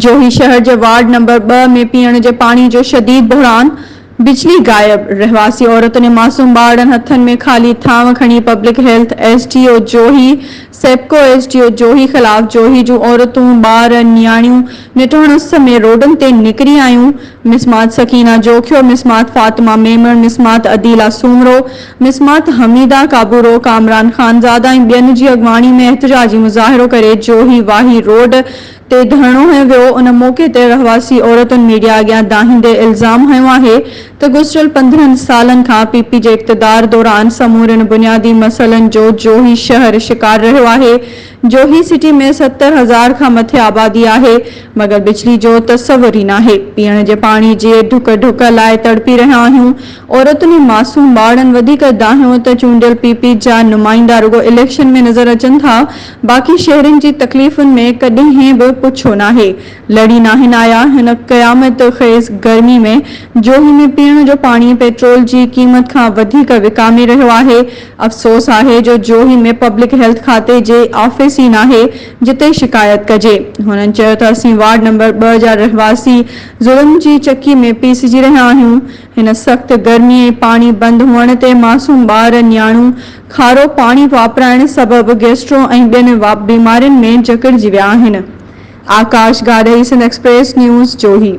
جوهي شهر جي ward number ٻه ۾ پيئڻ جي پاڻي جو شديد بحران، بجلي غائب، رهواسي عورتن ۽ معصوم ٻارڙن هٿن ۾ خالي ٿانو کڻي public health S D O Johi, SEPCO S D O Johi خلاف جوهي جون عورتون، ٻار، نياڻيون نٽهڻ اس ۾ روڊن تي نڪري آيون، مسمات سڪينه جوکيو، مسمات فاطمه ميمڻ، مسمات عديله سومرو، مسمات حميده ڪابورو، ڪامران خانزاده ۽ ٻين جي اڳواڻي ۾ احتجاجي مظاهرو ڪري جوهي واهي روڊ تي ڌرڻو هنيو ويو، ان موقعي تي رهواسي عورتن ميڊيا اڳيان دانهيندي الزام هنيو آهي ته گذريل 15 سالن کان پي پي جي اقتدار دوران سمورين بنيادي مسئلن جو جوهي شهر شڪار رهيو آهي، جوهي سٽي ۾ 70 هزار کان مٿي آبادي آهي مگر بجلي جو تصور ئي ناهي، پيئڻ جي پاڻي جي ڍڪ ڍڪ لاء تڙپي رهيا آهيون، عورتن ۽ معصوم ٻارڙن وڌيڪ دانهيو ته چونڊيل پي پي جا نمائندا رڳو اليڪشن ۾ نظر اچن ٿا باقي شهرين جي تڪليفن ۾ ڪڏهن به پڇو ناهي لڙي ناهن آيا هن قيامت خيز گرمي ۾ جوهي ۾ پيئڻ جو پاڻي پيٽرول جي قيمت کان وڌيڪ وڪامي رهيو آهي افسوس آهي جو جوهي ۾ پبلڪ هيلٿ کاتي جي آفيس ئي ناهي جتي شڪايت ڪجي هنن چيو ته اسين وارڊ نمبر ٻه جا رهواسي ظلم جي چڪي ۾ پيسجي رهيا آهيون هن سخت گرمي ۽ پاڻي بند هئڻ تي معصوم ٻار نياڻيون کارو پاڻي واپرائڻ سبب گيسٽرو ۽ ٻين بيمارين ۾ جڪڙجي ويا آهن. Akash Gadhi, Sindh express news, Johi.